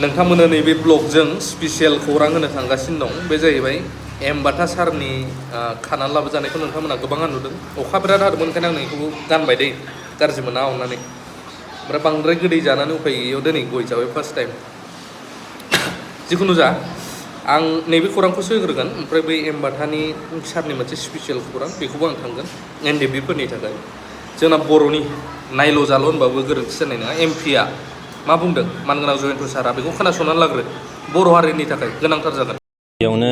नोंथांमोननो नैबे ब्लगजों स्पेसियेल खौरां होनो थांगासिनो दं। बे जाहैबाय एमबाथा सारनि खानानै लाबोजानायखौ नोंथांमोना गोबाङा नुदों। अखा बिराद हादोंमोन ओंखायनो आं नैखौबो गानबाय दै, गाज्रि मोना अननानै। ओमफ्राय बांद्राय गोदै जानानै उफाय गैयैयाव दिनै गय जाबाय फार्स्ट टाइम। जिखुनु जा, आं नैबे खौरांखौसो होग्रोगोन, ओमफ्राय बै एमबाथानि सारनि मोनसे स्पेसियेल खौरां बेखौबो आं थांगोन एनडिएफबिफोरनि थाखाय। जोंना बर'नि नायल' जाल' होनबाबो गोरोन्थि जानाय नङा। एमपिआ मा बुंदों मानगोनां जयन्त सारा, बेखौ खोनासंनानै लाग्रो। बर' हारिनि थाखाय गोनांथार जागोन। बेयावनो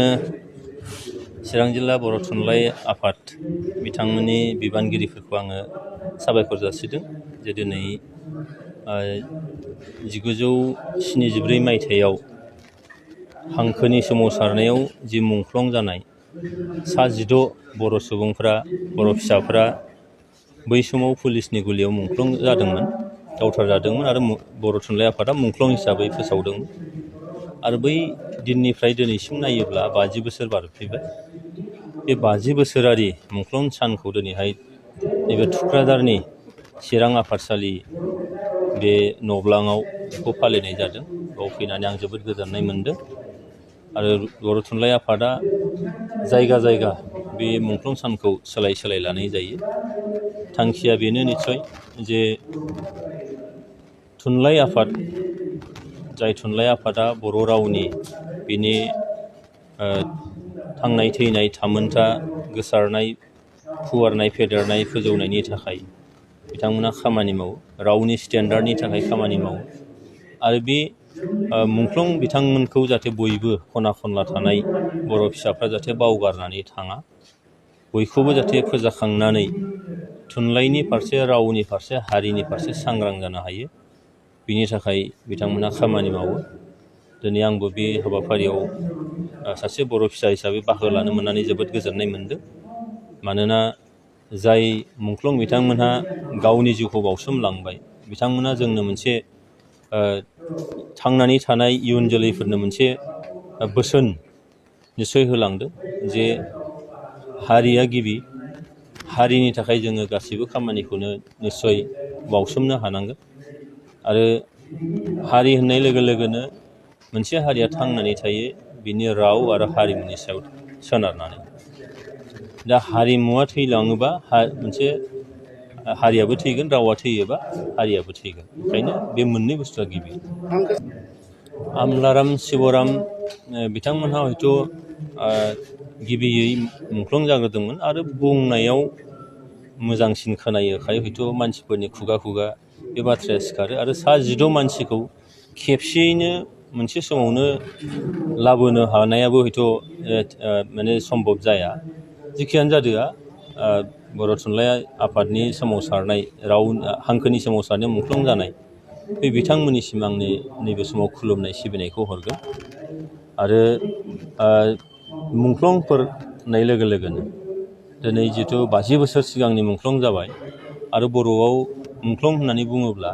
चिरां जिल्ला बर' थुनलाइ आफाद बिथांमोननि बिबानगिरिफोरखौ आङो साबायखर जासिदों जे दिनै 1974 मायथाइयाव हांखोनि सोमावसारनायाव जि मुंख्लं जानाय सा 16 बर' सुबुंफ्रा, बर' फिसाफ्रा बै समाव पुलिसनि गुलियाव मुंख्लं जादोंमोन, गावथार जादोंमोन आरो बर' थुनलाइ आफादा मुंख्लं हिसाबै फोसावदोंमोन। आरो बै दिननिफ्राय दिनैसिम नायोब्ला 50 बोसोर बारफैबाय। बे 50 बोसोरारि मुंख्लं सानखौ दिनैहाय नैबे थुक्राझारनि चिरां आफादसालि बे न'ब्लाङाव बेखौ फालिनाय जादों। बाव फैनानै आं जोबोद गोजोननाय मोन्दों। आरो बर' थुनलाइ आफादा जायगा जायगा बे मुंख्लं सानखौ सोलाय सोलाय लानाय जायो। थांखिया बेनो निस्सय जे थुनलाइ आफाद, जाय थुनलाइ आफादा बर' रावनि बिनि थांनाय थैनाय थामोन्था गोसारनाय, फुवारनाय, फेदेरनाय, फोजौनायनि थाखाय बिथांमोना खामानि मावो, रावनि स्टेन्डार्डनि थाखाय खामानि मावो। आरो बे मुंख्लं बिथांमोनखौ जाहाथे बयबो खना खनला थानाय बर' फिसाफ्रा जाहाथे बावगारनानै थाङा, बयखौबो जाहाथे फोजाखांनानै थुनलाइनि फारसे, रावनि फारसे, हारिनि फारसे सांग्रां जानो हायो, बिनि थाखाय बिथांमोना खामानि मावो। दिनै आंबो बे हाबाफारियाव सासे बर' फिसा हिसाबै बाहागो लानो मोननानै जोबोद गोजोननाय मोन्दों। मानोना जाय मुंख्लं बिथांमोनहा गावनि जिउखौ बावसोमलांबाय, बिथांमोना जोंनो मोनसे थांनानै थानाय इयुन जोलैफोरनो मोनसे बोसोन निस्सय होलांदों जे हारिया गिबि, हारिनि थाखाय जोङो गासैबो खामानिखौनो निस्सय बावसोमनो हानांगोन। आरो हारि होननाय लोगो लोगोनो मोनसे हारिया थांनानै थायो बिनि राव आरो हारिमुनि सायाव सोनारनानै। दा हारिमुवा थैलाङोबा मोनसे हारियाबो थैगोन, रावा थैयोबा हारियाबो थैगोन। ओंखायनो बे मोननै बुस्थुआ गिबि। आमलाराम शिबराम बिथांमोनहा हयथ' गिबियै मुंख्लं जाग्रोदोंमोन आरो बुंनायाव मोजांसिन खोनायोखाय हयथ' मानसिफोरनि खुगा खुगा बे बाथ्राया सिखारो। आरो सा 16 मानसिखौ खेबसेयैनो मोनसे समावनो लाबोनो हानायाबो हयथ' माने सम्भब जाया। जिखियानो जादोआ, बर' थुनलाइ आफादनि सोमावसारनाय, राव हांखोनि सोमावसारनायाव मुंख्लं जानाय बे बिथांमोननिसिम आंनि नैबे समाव खुलुमनाय सिबिनायखौ हरगोन। आरो मुंख्लंफोर होननाय लोगो लोगोनो दिनै जिथु 50 बोसोर सिगांनि मुंख्लं जाबाय आरो बर'आव मुंख्लं होननानै बुङोब्ला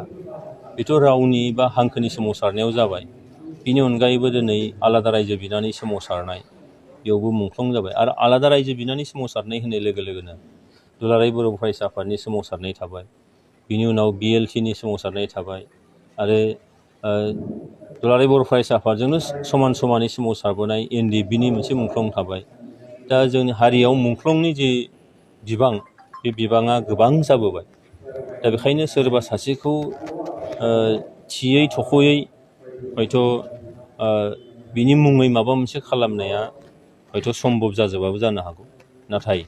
बेथ' रावनि बा हांखोनि सोमावसारनायाव जाबाय। बिनि अनगायैबो दिनै आलादा रायजो बिनानै सोमावसारनाय, बेयावबो मुंख्लं जाबाय। आरो आलादा रायजो बिनानै सोमावसारनाय होननाय लोगो लोगोनो दुलाराय बर' फरायसा आफादनि सोमावसारनाय थाबाय, बिनि उनाव BLTनि सोमावसारनाय थाबाय, आरो दुलाराय बर' फरायसा आफादजोंनो समान समानै सोमावसारबोनाय NDFBनि मोनसे मुंख्लं थाबाय। दा जोंनि हारियाव मुंख्लंनि जि बिबां, बे बिबाङा गोबां जाबोबाय। दा बेखायनो सोरबा सासेखौ थियै थख'यै हयथ' बिनि मुङै माबा मोनसे खालामनाया हयथ' सम्भब जाजोबाबो जानो हागौ। नाथाय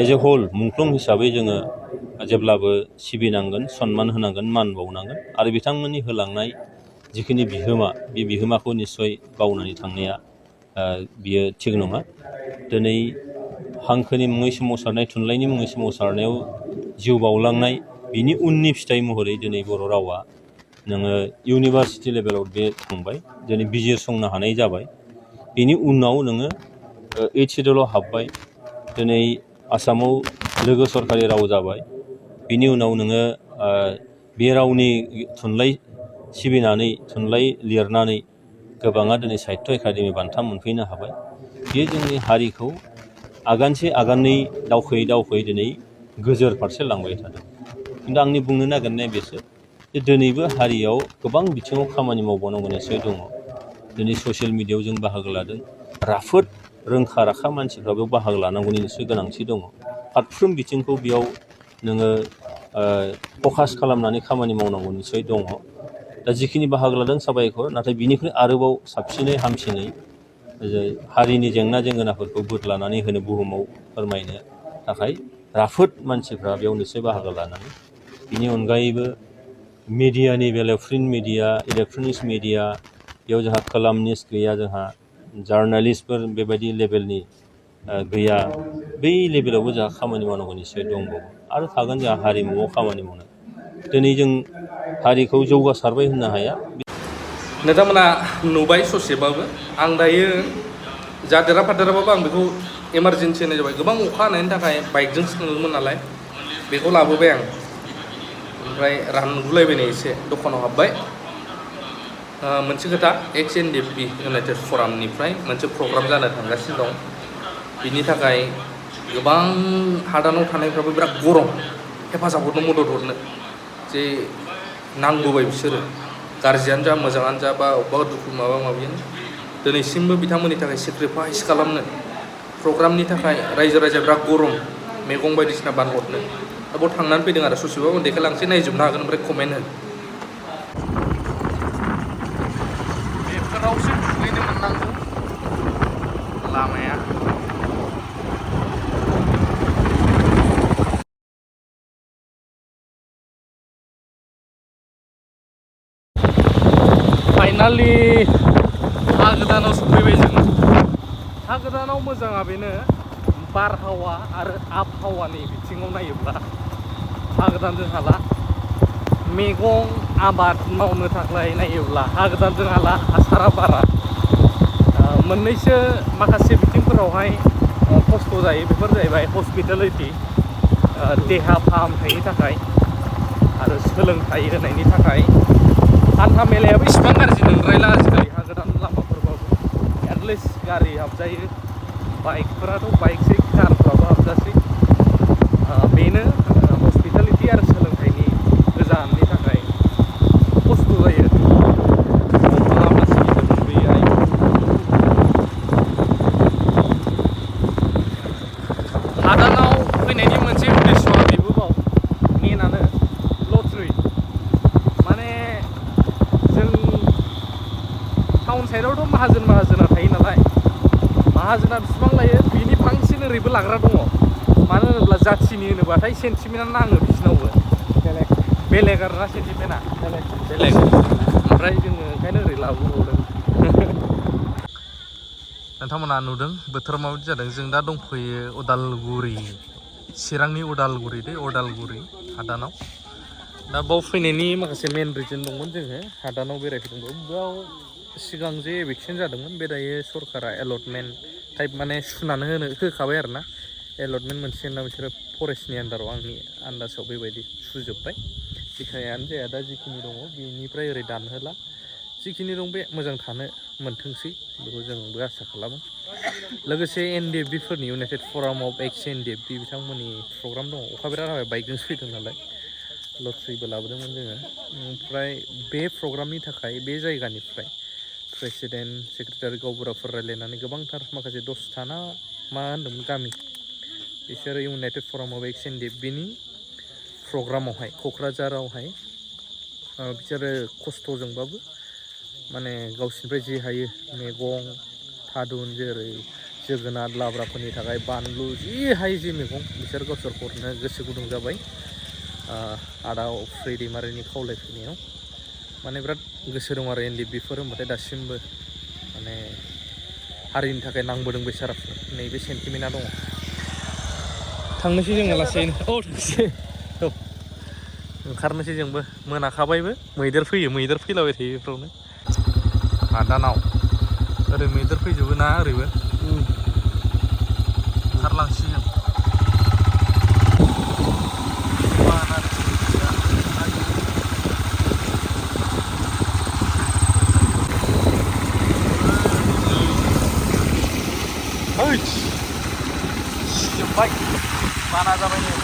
एज ए हल मुंख्लं हिसाबै जोङो जेब्लाबो सिबिनांगोन, सनमान होनांगोन, मान बावनांगोन। आरो बिथांमोननि होलांनाय जिखिनि बिहोमा, बे बिहोमाखौ निस्सय बावनानै थांनाया बियो थिग नङा। दिनै हांखोनि मुङै सोमावसारनाय, थुनलाइनि मुङै सोमावसारनायाव जिउ बावलांनाय, बिनि उननि फिथाइ महरै दिनै बर' रावा नोङो इउनिभार्सिटि लेभेलाव बे थांबाय, दिनै बिजिरसंनो हानाय जाबाय। बेनि उनाव नोङो 8th सिडिउलाव हाबबाय, दिनै आसामाव लोगो सरकारि राव जाबाय। बिनि उनाव नोङो बे रावनि थुनलाइ सिबिनानै, थुनलाइ लिरनानै गोबाङा दिनै साहित्य एकाडेमि बान्था मोनफैनो हाबाय। बेयो जोंनि हारिखौ आगानसे आगाननै दावखोयै दावखोयै दिनै गोजोर फारसे लांबाय थादों। खिन्थु आंनि बुंनो नागिरनाया बेसो जे दिनैबो हारियाव गोबां बिथिङाव खामानि मावबावनांगौ निस्सय दङ। दिनै ससियेल मिडियायाव जों बाहागो लादों, राफोद रोंखा राखा मानसिफ्रा बेयाव बाहागो लानांगौनि निस्सय गोनांथि दङ। फारफ्रोम बिथिंखौ बेयाव नोङो फकास खालामनानै खामानि मावनांगौ निस्सय दङ। दा जिखिनि बाहागो लादों साबायखर, नाथाय बिनिख्रुइ आरोबाव साबसिनै हामसिनै हारिनि जेंना जेंगोनाफोरखौ बोदलानानै होनो बुहुमाव फोरमायनो थाखाय राफोद मानसिफ्रा बेयाव निस्सय बाहागो लानांगौ। बिनि अनगायैबो मिडियानि बेलायाव प्रिन्ट मिडिया, इलेक्ट्रनिक्स मिडिया, बेयाव जोंहा कलामनिस्ट गैया, जोंहा जार्नालिस्टफोर बेबायदि लेभेलनि गैया। बै लेभेलावबो जोंहा खामानि मावनांगौ निस्सय दंबावो आरो थागोन जोंहा हारिमुआव खामानि मावनो। दिनै जों हारिखौ जौगासारबाय होननो हाया। नोंथांमोना नुबाय ससेबाबो, आं दायो जादेरा फादेराबाबो आं बेखौ इमारजेन्सि होनाय जाबाय। गोबां अखा हानायनि थाखाय बाइकजों थांदोंमोन नालाय बेखौ लाबोबाय आं। ओमफ्राय रानगुलायबायनो एसे दखानाव हाबबाय। मोनसे खोथा, XNDP इउनाइटेड फरामनिफ्राय मोनसे प्रग्राम जानो थांगासिनो दं। बिनि थाखाय गोबां हादानाव थानायफ्राबो बिराद गरम, हेफाजाब हरनो मदद हरनो जे नांबोबाय बिसोरो, गाज्रियानो जा मोजाङानो जा बा अबेबा दुखु माबा माबियानो, दिनैसिमबो बिथांमोननि थाखाय सेक्रिफाइस खालामनो, प्रग्रामनि थाखाय रायजो राजा बिराद गरम, मैगं बायदिसिना बानहरनो। दा बेयाव थांनानै फैदों आरो ससेबाबो देखायलांसै, नायजोबनो हागोन ओमफ्राय कमेन्ट हो। बेफोरावसो दुगैनो मोननांगौ लामाया। फाइनालि हा गोदानाव सफैबाय जोङो। हा गोदानाव मोजाङा बेनो, बारहावा आरो आबहावानि बिथिङाव नायोब्ला हा गोदानजों हाला। मैगं आबाद मावनो थाखाय नायोब्ला हा गोदानजों हाला, हासारा बारा। मोननैसो माखासे बिथिंफोरावहाय खस्थ' जायो, बेफोर जाहैबाय हस्पिटालिटि, देहा फाहामथायनि थाखाय आरो सोलोंथाइ होनायनि थाखाय। हान्था मेलायाबो इसिबां गाज्रि नंद्रायला आजिखालि हा गोदान लामाफोरबाबो, एटलिस्ट गारि हाबजायो। बाइकफोराथ' बाइकसै, कारफ्राबो हाबजासै। बेनो हस्पिटालिटि आरो सोलोंथाइनि गोजाननि थाखाय खस्थ' जायो। हादानाव फैनायनि मोनसे उद्देश्यआ बेबोबाव, मेनानो लट्रि। माने जों टाउन साइडआवथ' माहाजोना थायो नालाय, माहाजोना बिसिबां लायो बिनि बांसिन ओरैबो लाग्रा दङ। मानो होनोब्ला जाथिनि होनोबाथाय सेन्टिमेन्टआ नाङो बिसिनावबो, बेलेग आरोना सेन्टिमेन्टआ बेलेग। ओमफ्राय जोङो ओंखायनो ओरै लाबोबावदों। नोंथांमोना नुदों बोथोरा माबायदि जादों। जों दा दंफैयो उदालगुरि, चिरांनि उदालगुरि उदालगुरि हादानाव। दा बाव फैनायनि माखासे मेन रिजन दंमोन, जोङो हादानाव बेरायफैदोंमोन। बेयाव सिगां जे एभिकसन जादोंमोन, बे दायो सरकारा एलटमेन्ट टाइप माने सुनानै होखाबाय आरोना। एलटमेन्ट मोनसिगोन ना बिसोरो फरेस्टनि आन्दाराव, आंनि आन्दाजाव बेबायदि सुजोब्बाय। जिखायानो जाया, दा जिखिनि दङ बेनिफ्राय ओरै दानहोला। जिखिनि दं बे मोजां थानो मोनथोंसै, बेखौ जोंबो आसा खालामो। लोगोसे NDFB फोरनि इउनाइटेड फराम अफ XNDFB बिथांमोननि प्रग्राम दङ। अखा बिराद हाबाय, बाइकजोंसो फैदों नालाय, लट्रिबो लाबोदोंमोन जोङो। ओमफ्राय बे प्रग्रामनि थाखाय बे जायगानिफ्राय प्रेसिडेन्ट, सेक्रेटारि गावबुराफोर रायलायनानै गोबांथार माखासे 10था ना मा होनदोंमोन गामि, बिसोरो इउनाइटेड फराम अफ XNDFBनि प्रग्रामावहाय क'क्राझारावहाय बिसोरो खस्थ'जोंबाबो माने गावसिनिफ्राय जे हायो मैगं थादुन, जेरै जोगोनार लाब्राफोरनि थाखाय बानलु, जि हायो जे मैगं बिसोर गावसोर हरनो गोसो गुदुं जाबाय। आदा अफ्रि दैमारिनि खावलायफैनायाव माने बिराद गोसो दं आरो NDFB होनबाथाय दासिमबो माने हारिनि थाखाय नांबोदों बेसाराफोर, नैबे सेन्टिमेन्टआ दङ। थांनोसै जोङो लासैनो। थांसै औ, ओंखारनोसै जोंबो, मोनाखाबायबो। मैदेर फैयो, मैदेर फैलाबाय थायो बेफोरावनो हादानाव। ओरै मैदेर फैजोबो ना ओरैबो, ओंखारलांसै जों। सिजोब्बाय, बाना जाबाय नै।